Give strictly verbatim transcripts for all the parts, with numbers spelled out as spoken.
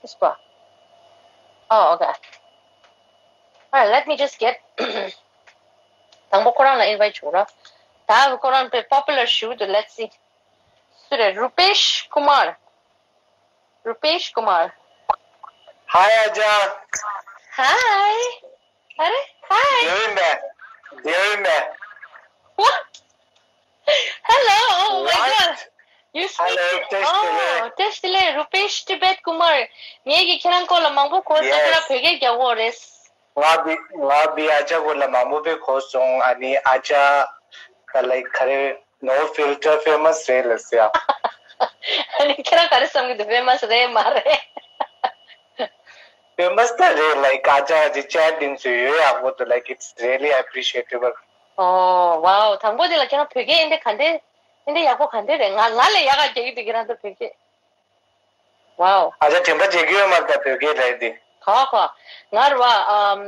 This one. Oh, okay. All right, let me just get དང་པོ་ཁོ་རང་ལ་invite བྱུང་ར། ད་ཁོ་རང་དཔེ་popular ཞུ་འདུག let's see. སུ་རེད། Rupesh Kumar. Rupesh Kumar. Hi, Aja. Hi. Are? Hi. Devi ma'am. Devi ma'am. What? Hello. Oh my What? God. You speak. Hello, བཀྲ་ཤིས་བདེ་ལེགས། ཨོ་བཀྲ་ཤིས་བདེ་ལེགས། Rupesh Tibet Kumar. ངས་ཀྱིས་ཁྱེད་རང་སྐོར་ལ་མང་པོ་གོ་སོང་། ཁྱེད་རང་Yes. བོད་སྐད་རྒྱག་གོ་རེད། ང་བི་ང་བི་ཨ་ཅག་སྐོར་ལ་མང་པོ་དཔེ་གོ་སོང་། ཨ་ནི་ཨ་ཅག་ག་like ག་རེ། No filter famous རེད་ལབ་ཟེར་ཡ། ཨ་ནི་ཁྱེད་རང་ག་རེ་བསམ་གྱི་འདུག famous རེད་མ་རེད། Famous ད་རེད། like ཨ་ཅག་གི་chat དེ་ཚོ་ཡོད་ཡག་པོ་འདུག like it's really appreciable. Oh wow. དང་པོ་དེ་ལ་ཁྱེད་རང་བོད་སྐད་ཨེ་འདྲ་ག་འདྲ་ཨེ་འདྲ་ཡག་པོ་ག་འདྲ་རེད། ང་ང་ལས་ཡག་ག་རྒྱག་གི་འདུག་ཁྱེད་རང་ཚོ་བོད་སྐད། Wow. ཨ་ཅག་དྲན་པ་བརྗེད་ཀྱི་ཡོད་མ་རེད་ད་བོད་སྐད་རེད་དེ། ག་ག་ང་ར་བ་ཨམ།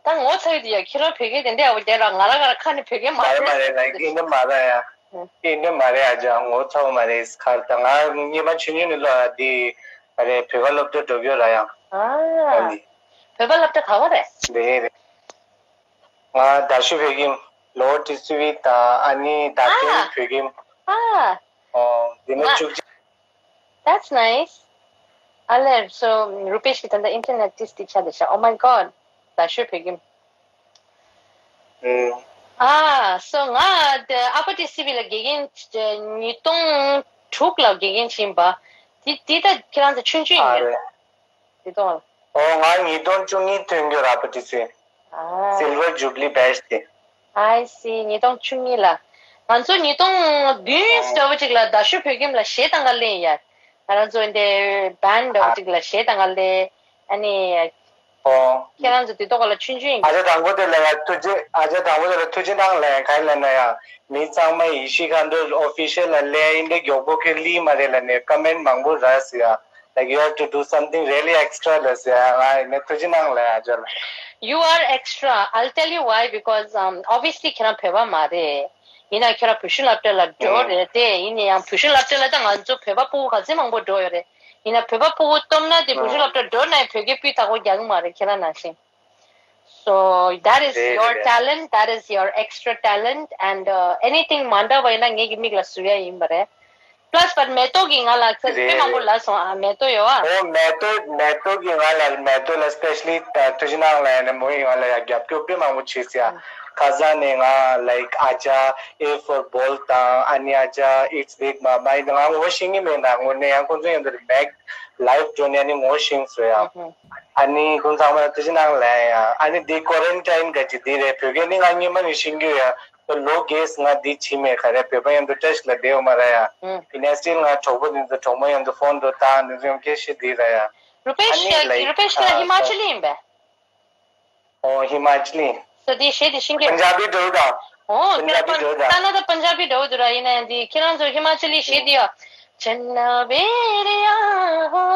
ད་ངོ་ཚ་ཡོད་དེ་ཡ་ཁྱེད་རང་བོད་སྐད་དེ་འདྲ་ཡག་པོ་རྒྱག་ར། ང་ར་ང་ར་ཁ་ནས་བོད་སྐད་མ་མ་རེད་མ་རེད། like ཨེ་འདྲ་མ་རེད་ཡ། ཨེ་འདྲ་མ་རེད་ཨ་ཅག་ངོ་ཚ་བ་མ་རེད། ཁར་ད་ང་སྔོན་མ་ཆུང་ཆུང་ནས་ལོ་ཨ་དེ་ཨ་རེད་བོད་པ་སློབ་གྲྭ་འགྲོ་གི་ཡོད་ར་ཡང་། ཨ་ཨ་ནི། བོད་པ་སློབ་གྲྭ་ག་བ་རེད། དེ་རེད། ང་རྡ་ཤོད་བོད་ཁྱིམ། Lower Tisiwee དང་ཨ་ནི་རྡ་སྟེང་ཨ་བོད་ཁྱིམ། ཨ་ཨོ་དེ་ནས་ང་བཅུ་གཅིག That's nice. ཨ་ལེ། So Rupesh གི་ད་ལྟ་internet ཏིས་ཏི་ཆ་དེ་ཤ། Oh my god. རྡ་ཤོད་བོད་ཁྱིམ། ཨ་so ང་དེ་Upper Tisiwee ལ་དགེ་རྒན་ཉིས་སྟོང་དྲུག་ལ་དགེ་རྒན་ཕྱིན་པ། དེ་དེ་ད་ཁྱེད་རང་ཚོ་ཆུང་ཆུང་ཡིན་ཨ་པས། རེད། དེ་དང་ཨོ་ང་ཉིས་སྟོང་བཅུ་གཉིས་ཐོན་རྒྱུ་ར་པ་ཏི་སི། ཨ་Silver Jubilee batch དེ། I see. ཉིས་སྟོང་བཅུ་གཉིས་ལ། ང་ཚོ་ཉིས་སྟོང་བདུན་ཨོ་ལྟ་བུ་ཅིག་ལ་རྡ་ཤོད་བོད་ཁྱིམ་ལ་གཞས་བཏང་ག་སླེབས་ཡ། ང་རང་ཚོ་འདི་band ལྟ་བུ་ཨ་ཅིག་ལ་གཞས་བཏང་ག་སླེབས། ཨ་ནི། ཨོ། ཁྱེད་རང་ཚོ་དེ་ཐོག་ལ་ཆུང་ཆུང་ཡིན། ཨ་ཅག་དང་པོ་དེ་ལ་ཡ་ཐུགས་རྗེ། ཨ་ཅག་དང་པོ་དེ་ལ་ཐུགས་རྗེ་གནང་ལན་ག་རེ་ལབ་ན་ཡ། མི་ཚང་མ་ཡེ་ཤེས་མཁའ་འགྲོ་official ལ་སླེབས་ཡིན་དེ་མགྱོགས་པོ་ཁྱོད་སླེབས་མ་རེད་ལབ་ནས་comment མང་པོ་རག་སོང་ཡ། Like you have to do something really extra ལབ་ཟེར་ཡ། ང་ཡིན་ན་ཐུགས་རྗེ་གནང་ལབ་ཡ་ཅོ་ལ། You are extra. I'll tell you why, because um obviously ཁྱེད་རང་བོད་པ་མ་རེད། ཡིན་ན་ཁྱེད་རང་བོད་གཞུང་སློབ་གྲྭ་ལ་འགྲོ་ཨེ་རེད་དེ། ཡིན་ན་ཡང་བོད་གཞུང་སློབ་གྲྭ་ལ་ད་ང་ཚོ་བོད་པ་ཕྲུ་གུ་ག་ཚོད་མང་པོ་འགྲོ་ཡོད་རེད། ཡིན་ན་བོད་པ་ཕྲུ་གུ་སྟོབས་ན་དེ་བོད་གཞུང་སློབ་གྲྭ་འགྲོ་ན་ཡང་བོད་སྐད་སྤུས་དག་པོ་རྒྱག་གི་མ་རེད་ཁྱེད་རང་ནང་བཞིན། So that is རེད་རེད་your རེད། Talent, that is your extra talent, and uh, anything མ་འདྲ་བ་ཡིན་ན་ངེད་ཀྱི་མིག་ལ་བཟོ་ཡ་ཡིན་པ་རེད། Plus but མེ་ཏོག་གིས་ང་ལ་རེད་དཔེ་མང་པོ་རེད། ལབ་སོང་ཨ། མེ་ཏོག་ཡོད་ཨ། ཨོ་མེ་ཏོག་མེ་ཏོག་གིས་ང་ལ་མེ་ཏོག་ལ་specially ཐུགས་རྗེ་གནང་ལབ་ནས་མོ་ཡིས་ང་ལ་ཡ་རྒྱབ་སྐྱོར་དཔེ་མང་པོ་བྱས་ཟེར་ཡ། ཁ་སང་ནས་ང་like ཨ་ཅག A for ball དང་ཨ་ནི་ཨ་ཅག It's Big Mama ཡིན་ང་ངོ་ཤེས་ཀྱི་མེད་ན་དངོས་གནས་ཡང་ཁོང་ཚོ་ཡང་འདིར་མེག་live འགྲོ་ནས་ཨ་ནི་ངོ་ཤེས་སོང་ཡ། ཨ་ནི་ཁོང་ཚང་མ་ལ་ཐུགས་རྗེ་གནང་ལབ་ཡ། ཨ་ནི་འདི་quarantine ག་ཅིག་འདི་རེད། བོད་སྐད་ནི་ང་སྔོན་མ་ནས་ཤེས་ཀྱི་ཡོད་ཡ། ལོ་རྒས་ང་འདི་བྱེད་མེད་ག་རེ་བོད་པ་མཉམ་དུ་བཀྲ་ཤིས་ལ་བསྡད་ཡོད་མ་རེད་ཡ། ཡིན་ན་still ང་གྲོགས་པོ་འདི་ཚོ་གྲོགས་མོ་མཉམ་དུ་ཕོན་དུ་བཏང་འདི་ཚོ་ཡང་སྐད་བཤད་འདི་རེད་ཡ། རུ་པེཤ་ཨ་ནི་ལ་རུ་པེཤ་ལ་ཧི་མ་ཅལ་ཡིན་པས། ཨོ་ཧི་མ་ཅལ་ཡིན། སོ་དེ་གཞས་དེ་ཤེས་ཀྱི། པན་ཇ་བི་འགྲོ་དང་། ཨོ་པན་ཇ་བི་འགྲོ་དང་། ད་ན་ད་པན་ཇ་བི་འགྲོ་འདུག་ར། ཡིན་ན་ཡང་དེ་ཁྱེད་རང་ཚོ་ཧི་མ་ཅལ་ལི་གཞས་དེ་ཡ། ཆན་ན་བེ་རི་ཡ་ཧོ།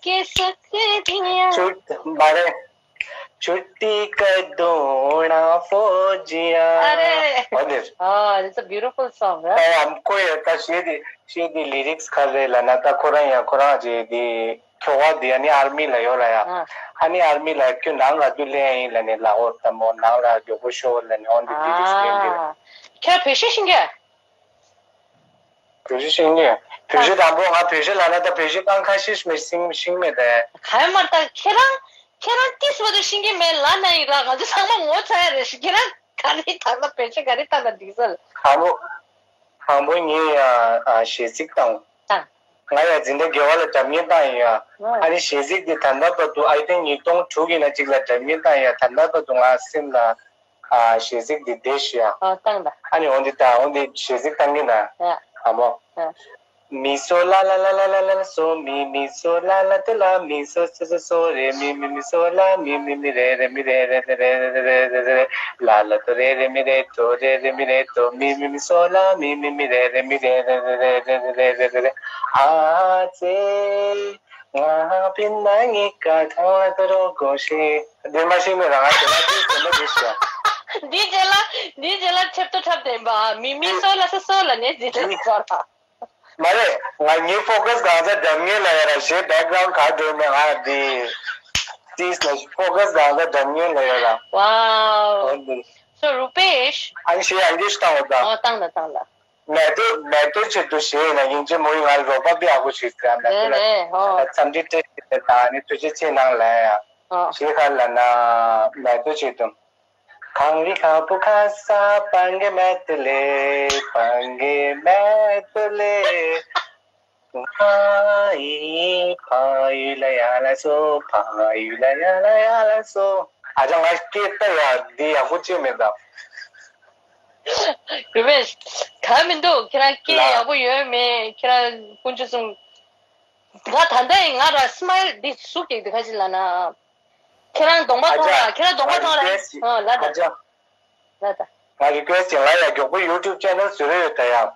ཀེ་སི་ཀེ་དི་ཡ། ཆུ་མ་རེད། ཆུ་ཏི་ཀ་དུ་ན་ཕོ་ཇི་ཡ། ཨ་རེ། འོ་དེ། Oh, it's a beautiful song, huh? ཨ་ཡ་ཁོ་ཡ་ད་གཞས་དེ་གཞས་དེ་ལི་རིགས་ག་རེ་ལབ་ན་ད་ཁོ་རང་ཡ་ཁོ་རང་གཞས་དེ། ཁྱོ་ག་དེ་ཨ་ནི་ཨར་མི་ལ་ཡོད་ར་ཡ། ཨ་ནི་ཨར་མི་ལ་ཁྱོད་ནང་ལ་དུ་ལེན་ཡིན་ལ་ནི་ལ་འོ་ད་མོ་ནང་ལ་མགྱོགས་པོ་ཤོག་ལ་ནི་འོ་འདི་དེ་རིགས་ལེན་དེ། ཁྱོད་བོད་གཞས་ཤེས་ཀྱི། བོད་གཞས་ཤེས་ཀྱི། བོད་གཞས་དང་པོ་ང་བོད་གཞས་ལ་ན་ད་བོད་གཞས་རྐང་ཁ་ཤས་མེད་ཤིང་ཤིང་མེད་དེ། ག་ཡོད་མ་རེད་ད་ཁྱེད་རང་ཁྱེད་རང་ཏིས་བ་དུ་ཤེས་ཀྱི་མེད་ལ་ན་ཡིན་ར། ང་ཚོ་ཚང་མ་ངོ་ཚ་ཡ་རེད་ཤི། ཁྱེད་རང་ག་རེ་ད་ལ་བོད་གཞས་ག་རེ་ད་ལ་འགྲིག་ས་ལ། དང་པོ་དང་པོ་ངས་ཡ་གཞས་ཚིག་དང་། ང་ཡང་འཛིན་གྲྭ་དགེ་བ་ལ་སྒྲ་སྙན་བཏང་ཡིན་ཡ། ཨ་ནི་གཞས་ཚིག་འདི་ད་ལྟ་བར་དུ་I think ཉིས་སྟོང་དྲུག་ཡིན་ན་གཅིག་ལ་སྒྲ་སྙན་བཏང་ཡིན་ཡ། ད་ལྟ་བར་དུ་ང་སེམས་ལ་ཨ་གཞས་ཚིག་འདི་བསྡད་ཤི་ཡ། ཨ་ནི་འོ་འདི་ད་འོ་འདི་གཞས་ཚིག་བཏང་གི་ན་ཨ་མོ། མི་སོ་ལ་ལ་ལ་ལ་ལ་ལ་སོ་མི་མི་སོ་ལ་ལ་ཏི་ལ་མི་སོ་སོ་སོ་སོ་རེ་མི་མི་མི་སོ་ལ་མི་མི་མི་རེ་རེ་མི་རེ་རེ་རེ་རེ་རེ་རེ་རེ་ལ་ལ་དོ་རེ་རེ་མི་རེ་དོ་རེ་རེ་མི་རེ་དོ་མི་མི་མི་སོ་ལ་མི་མི་མི་རེ་རེ་མི་རེ་རེ་རེ་རེ་རེ་རེ་རེ་རེ། ཨ་ཙེ། ང་པིན་ན་ངི་ཀ་ཐང་ལ་ཏ་རོ་གོ་ཤེ། འདི་མ་ཤེས་མེད་རང་ང་དེ་ལ་དེ་དེ་མ་དེ་ཤོ། འདི་རྗེས་ལ་འདི་རྗེས་ལ་ཁྲེབ་ཏོ་ཁྲབ་ལྡན་པ་མི་མི་སོ་ལ་སོ་སོ་ལ་ནས་འདི་རྗེས་ལ་ཟོ་ར། མ་རེད། ང་ངའི་ཕོ་ཀ་སི་གང་ཚ་འགྲམ་ངེས་ལ་ཡོད་ར། ཞེས་བེག་གྷ་རའུན་ག་འགྲོ་མེད། ང་དེ་ཏིས་ལ་ཕོ་ཀ་སི་གང་ཚ་འགྲམ་ངེས་ལ་ཡོད་ར། Wow. So Rupesh. ཨ་ནི་ཞེས་ཡང་འདི་ཞིག་བཏང་བ་དང་། ཨོ་བཏང་ད་བཏང་ད། མེ་ཏོག་མེ་ཏོག་ཆེད་དུ་ཞེས་ཡིན་ན་ཡིན་གཅིག་མོ་ཡིན། ང་ལ་རོགས་པ་དཔེ་ཡག་པོ་ཞིག་ཟེར། མེ་ཏོག་ལ་རེད་རེད། ཨོ། ད་འཚམས་འདྲི་བཀྲ་ཤིས་བདེ་ལེགས་དང་ནི་ཐུགས་རྗེ་ཆེ་གནང་ལ་ཡ། ཨོ། ཞེས་ག་ལ་ན་མེ་ཏོག་ཆེད་དུ། གངས་རི་ལྷ་བུ་ཁ་ས་སྤང་གི་མེ་ཏོག་ལེ། སྤང་གི་མེ་ཏོག་ལེ། ང་ཡི་ཕ་ཡུལ་ལ་ཡར་ལ་སོང་། ཕ་ཡུལ་ལ་ཡར་ལ་ཡར་ལ་སོང་། ཨ་ཅག་ང་སྐད་ད་ཡ་འདི་ཡག་པོ་ཅིག་མེད་ད། རུ་པེཤ། ག་མི་འདུག་ཁྱེད་རང་སྐད་ཡག་པོ་ཡོད་མེད་ཁྱེད་རང་དཀོན་མཆོག་གསུམ། ང་ད་ལྟ་ཡིན་ང་ར་སི་མའི་ལི་འདི་ཟུག་གེགས་འདུག་ཁ་ཅིག་ལ་ན། ཁྱེད་རང་གདོང་པ་མཐོང་ར། ཁྱེད་རང་གདོང་པ་མཐོང་ར། ཨ་ལ་ད། ཨ་ཅག་ལ་ད། ང་རི་ཀུ་ཨེ་སི་ཊི་ཡིན། ང་ཡ་མགྱོགས་པོ་ཡུ་ཊུབ་ཅེ་ནལ་བཟོ་རེ་ཡོད་ད་ཡ།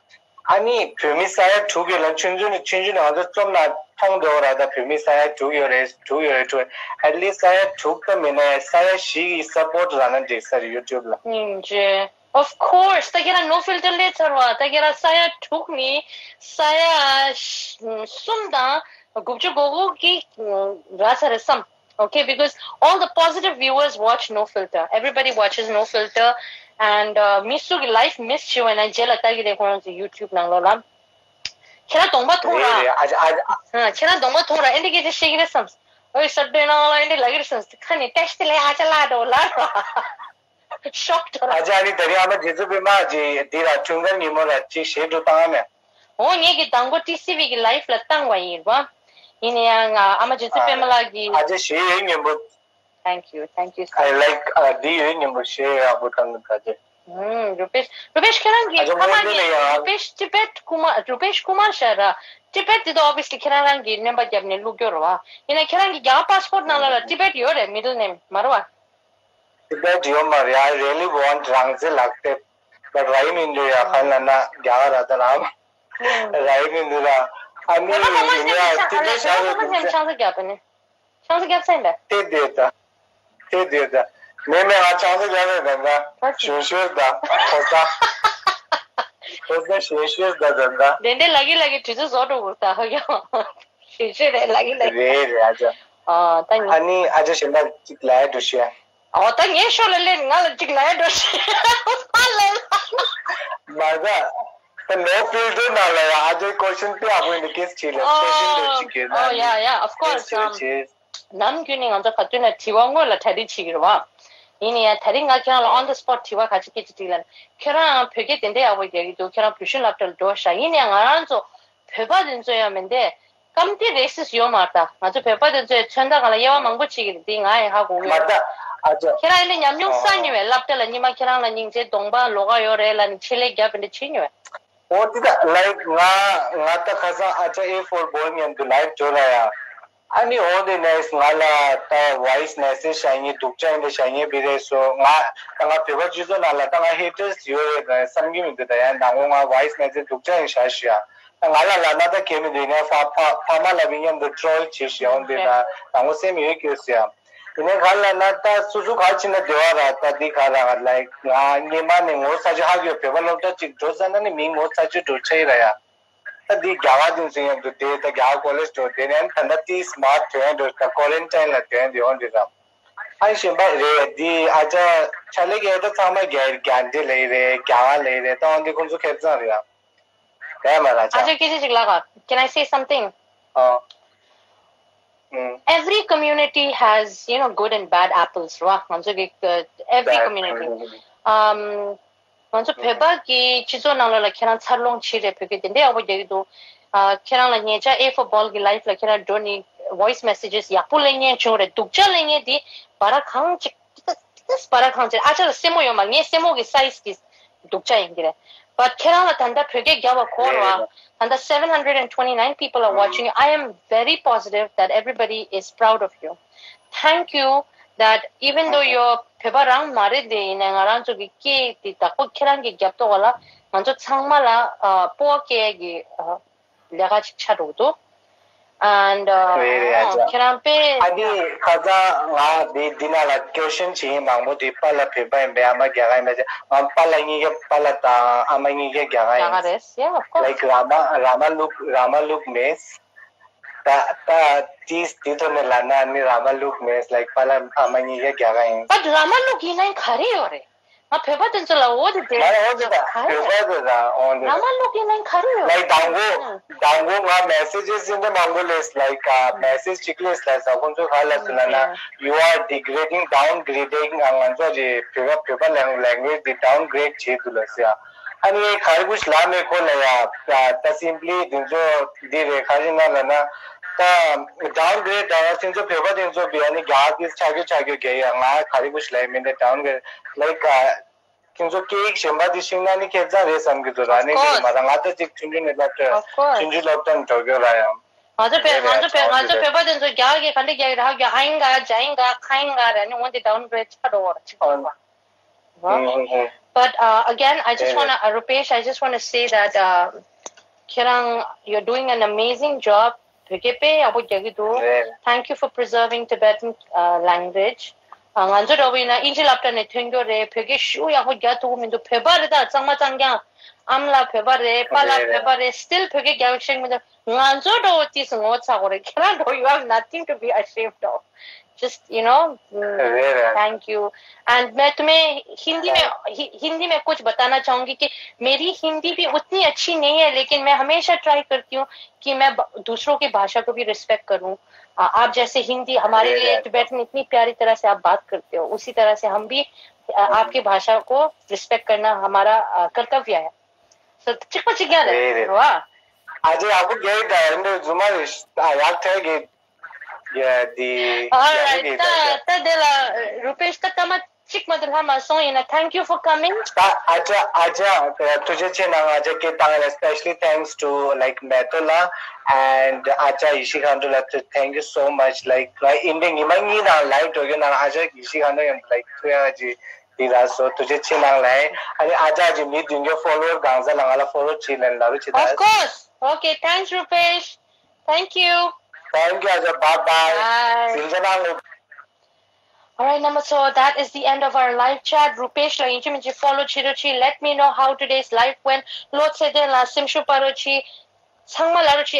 ཨ་ནི་བོད་མི་ས་ཡ་དྲུག་ཡོད་ལ། ཆུང་ཆུང་ནས་ཆུང་ཆུང་ནས་ང་ཚོ་རྩོམ་ན་མཐོང་འདུག་ར། ད་བོད་མི་ས་ཡ་དྲུག་ཡོད་རེད། དྲུག་ཡོད་རེད་དྲུག་ཨེ་ལི་ས་ཡ་དྲུག་ད་མིན་ན་ཡ་ས་ཡ་བཞི་གི་སབ་པོར་ཊི་རག་ན་འགྲིག་ས་རེད་ཡུ་ཊུབ་ལ། སྙིང་རྗེ། Of course. ད་ཁྱེད་རང་ནོ་ཕིལ་ཊར་སླེབས་ཚར་བ། ད་ཁྱེད་རང་ས་ཡ་དྲུག་ནི་ས་ཡ་གསུམ་དང་དགུ་བཅུ་གོ་དགུ་གི་རག་ཚར་རེད་བསམ། Okay, because all the positive viewers watch No Filter. Everybody watches No Filter. And uh, མི་སུ་གི་live miss བྱས་པ་ན་རྗེས་ལ་ལྟ་གི་རེད་ཁོ་རང་ཚོ་YouTube ནང་ལོགས་ལ། ཁྱེད་རང་གདོང་པ་མཐོང་ར། རེད་རེད། ཨ་ཅག་ཨ་ཅག་ཨ། ཁྱེད་རང་གདོང་པ་མཐོང་ར། ཨེ་འདྲ་སྐད་ཆ་བཤད་ཀྱི་རེད་བསམ། ཨོའི་སར་སྟོན་ནང་ལ་ཨེ་འདྲ་ལབ་ཀྱི་རེད་བསམ། ཁ་ནས་བཀྲ་ཤིས་བདེ་ལེགས་ཨ་ཅག་ལགས་འགྲོ་ལབ་ར། ཤོག་འགྲོ་ར། ཨ་ཅག་ཨ་ནི་དེ་རིང་ཨ་མ་རྗེ་བཙུན་པད་མ་གི་འདི་ལ་འཁྲུངས་སྐར་ཉིན་མོ་ར་ཅིག་གཞས་འདྲ་བཏང་ཨ་མས། འོ་ངས་ཀྱི་དང་པོ་ཊི་སི་ཝི་གི་ལའིབ་ལ་བཏང་བ་ཡིན་ར། ཡིན་ན་ཡང་ང་ཨ་མ་རྗེ་བཙུན་པད་མ་ལགས་ཀྱི། ཨ་ཅག་གཞས་ཡོད་སྙན་པོ། Thank you, thank you so I much. Like འདི་ཡོད་སྙན་པོ་གཞས་ཡག་པོ་བཏང་གི་ད་ཅེ། ཧུམ། རུ་པེཤ། རུ་པེཤ་ཁྱེད་རང་གི་ཨ་ཅག་ཕ་མ་ངོས་ནས་ནི་ཡང་རུ་པེཤ་ཊི་བེཊ་ཀུ་མ་རུ་པེཤ་ཀུ་མར་ཤར་ར། ཊི་བེཊ་འདི་ད་ཨོ་བི་ཡས་ལི་ཁྱེད་རང་རང་གི་སྨན་པ་བརྒྱབ་ནས་བླུགས་རྒྱུ་རེད་བ། ཡིན་ན་ཁྱེད་རང་གི་རྒྱ་གར་པ་སི་པོར་ཊི་ནང་ལ་ལ་ཊི་བེཊ་ཡོད་རེད། མི་ཌལ་ནེམ་མ་རེད་བ། ཊི་བེཊ་ཡོད་མ་རེད། I really want རང་བཙན་ལག་དེབ། But རག་གི་མི་འདུག་ཡ། གང་ལབ་ན་རྒྱ་གར་ར་ད་རང་རག་གི་མི་འདུག་ར། ཨ་ནི་ཡིན་ན་ཊི་བེཊ་ཤར་རེད་འདུག་ཅེ། ཆང་ས་བརྒྱབ་པ་ནི། ཆང་ས་བརྒྱབ་ས་ཡིན་པས། དེ་དེ་ད། དེ་དེ་ད། མེ་མེ་ང་ཆང་ས་བརྒྱབ་རེད་ད་ད། ཞོ་ཞོར་ད། ཁོ་ས། ཁོ་ས་ཞོ་ཞོར་ད་ད་ད། དེ་འདྲའི་ལ་གི་ལ་གི་དུས་ཚོད་བཟོ་འགྲོ་གི་ད་ཧ་ཡོ། ཞོ་ཞོར་རེད་ལ་གི་ལ་གི། རེད་རེད་ཨ་ཅག་ཨ་ད་ནི། ཨ་ནི་ཨ་ཅག་གཞན་པ་ཅིག་ལ་ཡ་འགྲོ་ཤི་ཡ། ཨོ་ད་ངའི་ཤོ་ལ་ལེན་ང་ལ་ཅིག་ལ་ཡ་འགྲོ་ཤི་ཡ། ཕ་ལ་ལ། མ་ཟ། ད་ནོ་ཕིལ་ཊར་ནང་ལ་ཡ་ཨ་ཅག་ཀོ་ཤན་དཔེ་ཡག་པོ་ཡིན་འདུག་ཀེ་སི་བྱེད་ལ། ཀོ་ཤན་དེ་ཅིག་གི་ཨོ་ཡ་ཡ། Of course. ཀེ་སི་བྱེད། ནམ་རྒྱུན་ནས་ང་ཚོ་ག་དུས་ན་དྲི་བ་སྔོན་ལ་གྲ་སྒྲིག་བྱེད་ཀྱི་རེད་བ། ཡིན་ན་ཡང་ད་རིང་ང་ཁྱེད་རང་ལ་on the spot དྲི་བ་ག་ཅི་སྐད་ཆ་དྲིས་ལབ་ན། ཁྱེད་རང་བོད་སྐད་དེ་འདྲ་ཡག་པོ་རྒྱག་གི་འདུག་ཁྱེད་རང་བོད་གཞུང་སློབ་གྲྭ་ལ་འགྲོ་ཤག་ཡིན་ན་ཡང་ང་རང་ཚོ་བོད་པ་དེ་ཚོ་ཡང་མིན་ཏེ། སྐམ་དེ་རེ་སིས་ཡོད་མ་རེད་ད། ང་ཚོ་བོད་པ་དེ་ཚོས་མཚོན་རྟགས་སྒང་ལ་དབྱེ་བ་མང་པོ་བྱེད་ཀྱི་རེད། དེ་ང་ཡང་ཧ་གོ་གི་མ་ཡོད། ད་ཨ་ཅག་ཁྱེད་རང་ཡིན་ན་ཉམས་མྱོང་བསགས་མྱོང་བས། སློབ་གྲྭ་ལ་ཉི་མ་ཁྱེད་རང་ལ་སྙིང་རྗེ་གདོང་པ་ལོགས་ཀ་ཡོད་རེད་ལབ་ནས་ཆེད་ལས་རྒྱབ་པ་འདྲ་བྱེད་མྱོང་བས། འོ་དེ་ད་ལའིབ་ང་ང་ད་ཁ་སང་ཨ་ཅག་ཨེ་ཕོར་བོལ་མཉམ་དུ་ལའིབ་འགྲོ་ར་ཡ། ཨ་ནི་འོ་དེ་ནས་ང་ལ་ད་ཝོ་ཡིས་མེ་སེ་ཇི་བཞག་མཁན་སྡུག་ཅག་འདི་བཞག་མཁན་བི་རེད་སོ། ང་ད་ང་བོད་པ་སྤྱི་ཚོགས་ནང་ལ་ད་ང་ཧེ་ཊར་སི་ཡོད་རེད་ད་བསམ་གྱི་མི་འདུག་ད་ཡང་ནང་ངོ་ང་ཝོ་ཡིས་མེ་སེ་ཇི་སྡུག་ཅག་ཡིན་བཞག་ཤི་ཡ། ད་ང་ལ་ལབ་ན་ད་གལ་མི་འདུག་ཡིན་ནའི་ཕ་ཕ་ཕ་མ་ལ་བི་མཉམ་དུ་ཊྲོལ་བྱེད་ཤི་ཡ། འོ་དེ་ད་ནང་ངོ་སེམས་ཡོད་སྐྱོ་སི་ཡ། དེ་ནས་ག་ལ་ན་ད་སོ་སོ་ག་ཕྱིན་ན་བདེ་བ་ར། ད་འདི་ག་ར་ལའིག་ང་སྔོན་མ་ནས་ངོ་ཚ་ཅིག་ཧ་གོ། བོད་པ་སློབ་གྲྭ་ཅིག་འགྲོ་ཙ་ན་ནི་མི་ངོ་ཚ་ཅིག་འགྲོ་ཆེ་ཡི་ར་ཡ། ད་འདི་རྒྱ་གར་དེ་ཚོ་མཉམ་དུ་བསྡད། ད་རྒྱ་གར་ཀོ་ལེཇ་འགྲོ་བསྡད་ནས་ད་ད་ཏིས་མར་ཐོན་འགྲོ། ད་ཀོ་རན་ཊིན་ལ་ཐོན་འདི་འོང་འདི་ར། ཨ་ཞེན་པ་རེད། འདི་ཨ་ཅག་ཆ་ལེ་གེ་ད་ཚང་མ་རྒྱ་རྒྱ་འདི་ལེ་རེད། རྒྱ་གར་ལེ་རེད། ད་འོང་འདི་ཁོང་ཚོ་ཁེབས་ཚང་རེད་ཡ། ག་ཡ་མ་ར་ཅག་ཨ་ཅག་སྐད་ཆ་ཅིག་ལབ་ག Can I say something? ཨ། ཨུམ། Every community has, you know, good and bad apples, ར། ང་ཚོ་གི་uh, every Bad. community. Um, ང་ཚོ་བོད་པ་གི་སྤྱི་ཚོགས་ནང་ལོགས་ལ་ཁྱེད་རང་འཚར་ལོངས་བྱེད་རེད། བོད་སྐད་དེ་འདྲ་ཡག་པོ་རྒྱག་གི་འདུག་ཨ། ཁྱེད་རང་ལ་ཉེ་ཆར་ཨེ་ཕོར་བོལ་གི་ལའིབ་ལ་ཁྱེད་རང་འགྲོ་ནས་ཝོ་ཡིས་མེ་སེ་ཇེས་ཡག་པོ་སླེབས་མཁན་བྱུང་རེད། སྡུག་ཅག་སླེབས་མཁན་དེ་བ་ར་གང་ཅིག་ཏིས་པ་ར་གང་ཅིག་ཨ་ཅག་ལ་སེན་མོ་ཡོད་མ། ངའི་སེན་མོ་གི་སའིས་གི་སྡུག་ཅག་ཡིན་གྱི་རེད། བཊ་ཁྱེད་རང་ལ་ད་ལྟ་བོད་སྐད་རྒྱབ་པ་གོ་ར་བ། རེད། ད་ལྟ་seven hundred and twenty-nine people are watching you. I am very positive that everybody is proud of you. Thank you that even though you're བོད་པ་རང་མ་རེད་དེ་ཡིན་ནའི་ང་རང་ཚོ་གི་སྐད་དེ་བདག་པོ་ཁྱེད་རང་གི་རྒྱབ་ཐོག་ལ་ང་ཚོ་ཚང་མ་ལ་ཨ་སྤོབས་པ་སྐྱེ་ཡ་གི་ཨ་ལས་ཀ་ཅིག་ཆགས་འགྲོ་གི་འདུག And uh, རེད་རེད་ཨ་ཅག་ཁྱེད་རང་པས། ཨ་ནི་ཁ་སང་ང་འདི་འདི་ན་ལ་ཀེ་ཤན་བྱེད་ཡིན་མང་པོ་འདི་པཱ་ལགས་བོད་པ་ཡིན་པས་ཨ་མ་རྒྱ་གར་ཡིན་པས་ང་པཱ་ལགས་གཉིས་ཀ་པཱ་ལགས་དང་ཨ་མ་གཉིས་ཀ་རྒྱ་གར་རྒྱ་གར་ཡིན། རེད། Yeah, of course. Like ར་མ་ར་མ་ལུག་ར་མ་ལུག་མེད། ད་ད་དེ་དེ་ཐོག་ནས་ལབ་ན་ནི་ར་མ་ལུག་མེད། Like པཱ་ལགས་ཨ་མ་གཉིས་ཀ་རྒྱ་གར་ཡིན། But ར་མ་ལུག་ཡིན་ན་ག་རེ་ཡོད་རེད། ང་བོད་པ་དེ་ཚོ་ལ་འོ་དེ་དེ་ང་ལ་འོ་དེ་ད་བོད་པ་དེ་ད་འོ་དེ་ར་མ་ལུག་ཡིན་ན་ག་རེ་ཡོད་Like རེད། དང་པོ་དང་པོ་ང་messages ཡིན་ཏེ་མང་པོ་སླེབས། Like uh, message གཅིག་སླེབས་ལ་ས་ཁོང་ཚོས་ག་ལབ་ཟེར་ལབ་ན། You are degrading, downgrading. ང་ང་ཚོ་རེད་བོད་པ་བོད་པ་language དེ་downgrade བྱེད་འདུག་ལ་ཟེར། ཨ་ནི་ག་རེ་ཀུ་ཤ་ལ་མེ་ཁོ་ལ་ཡ་ད་simply དེ་ཚོ་འདི་རེད་ག་རེ་ན་ལབ་ན། ད་downgrade ད་ང་ཚོ་བོད་པ་དེ་ཚོ་བི་ཨ་ནི་རྒྱ་གིས་ཆ་རྒྱུ་ཆ་རྒྱུ་རྒྱ་ཡ་ང་ག་རེ་ཀུ་ཤ་ལ་ཡ་མིན་ཏེ་downgrade like uh, ཁྱེད་ཚོ་སྐད་ཡིག་གཞན་པ་དེ་ཤེས་ན་ནི་ཁྱེད་ཚང་རེད་བསམ་གྱི་འདུག་ར། ནི་འདི་མ་ར་ང་ད་ཅིག་ཆུང་ཆུང་ནས་སློབ་གྲྭ་Of course. ཆུང་ཆུང་སློབ་གྲྭ་ནས་འགྲོ་གི་ར་ཡང་། ང་ཚོ་བོད་ང་ཚོ་བོད་ང་ཚོ་བོད་པ་དེ་ཚོ་རྒྱ་གི་ག་འདྲ་རྒྱ་གི་ར་ཧ་གི་ཧ་ཡིན་ག་ཇ་ཡིན་ག་ཁ་ཡིན་ག་ར་ནི་འོན་ཏེ་downgrade ཆགས་འགྲོ་བ་ར་ཅིག་འགྲོ་བ། But uh, again, I just want to, uh, Rupesh, I just want to say that uh, ཁྱེད་རང་, you're doing an amazing job. བོད་སྐད་དཔེ་ཡག་པོ་རྒྱག་གི་འདུག Thank you for preserving Tibetan uh, language. ང་ཚོ་འདྲ་བོ་ཡིན་ན་ཨིན་ཇི་སློབ་གྲྭ་ནས་ཐོན་རྒྱུ་རེད། བོད་སྐད་ཤུགས་ཡག་པོ་རྒྱག་ཐུབ་ཀྱི་མི་འདུག་བོད་པ་རེད་ད་གཙང་མ་གཙང་རྐྱང་། ཨ་མ་ལགས་བོད་པ་རེད། པཱ་ལགས་བོད་པ་རེད། Still བོད་སྐད་རྒྱག་ཤེས་ཀྱི་མི་འདུག་ང་ཚོ་འདྲ་བོ་ཏིས་ངོ་ཚ་དགོས་རེད། ཁྱེད་རང་འདྲ་བོ you have nothing to be ashamed of. Just you know, mm, thank you. And मैं तुम्हें हिंदी में हि- हिंदी में कुछ बताना चाहूंगी कि मेरी हिंदी भी उतनी अच्छी नहीं है, लेकिन मैं हमेशा ट्राई करती हूँ कि मैं ब- दूसरों की भाषा को भी रिस्पेक्ट करूँ। आ, आप जैसे हिंदी हमारे लिए टिबेटन इतनी प्यारी तरह से आप बात करते हो, उसी तरह से हम भी आ, आपकी भाषा को रिस्पेक्ट करना हमारा आ, कर्तव्य है। So चिक चिक याद है। वाह। आज आपको गए डायरेक्ट जुमा याद है कि ये दी All right. ད་ད་དེ་ལ་རུ་པེཤ་ད་སྐར་མ་གཅིག་མ་གཏོགས་ལྷག་མ་སོང་ཡིན་ན། Thank you for coming. ད་ཨ་ཅག་ཨ་ཅག་ཐུགས་རྗེ་ཆེ་གནང་། ཨ་ཅག་སྐད་བཏང་ཡ་ལ་especially thanks to like མེ་ཏོ་ལ་and ཨ་ཅག་ཡེ་ཤེས་མཁའ་འགྲོ་ལ། Thank you so much. Like ཨིན་ཌི་ཉི་མ་གཉིས་ནང་live འགྲོ་རྒྱུ་ནང་ཨ་ཅག་ཡེ་ཤེས་མཁའ་འགྲོ་ཡང་like ཐུགས་ཡ་ཅིག་འདི་ལ་སོ་ཐུགས་རྗེ་ཆེ་གནང་ལ། ཨ་ནི་ཨ་ཅག་ཅིག་མི་བདུན་བརྒྱ་follower གང་ཟག་ལ་ང་ལ་follow བྱེད་ལན་ལ་རུ་ཆེ་ད། Of course. Okay. Thanks, Rupesh. Thank you. Thank you. ཨ་ཅག bye bye. Bye. བདུན་བརྒྱ་ནང་ལོ། All right, Namaste. So that is the end of our live chat. Rupesh la inchi minchi follow chiro chi. Let me know how today's live went. Lo tsede la simshu paro chi. Sangma laro chi.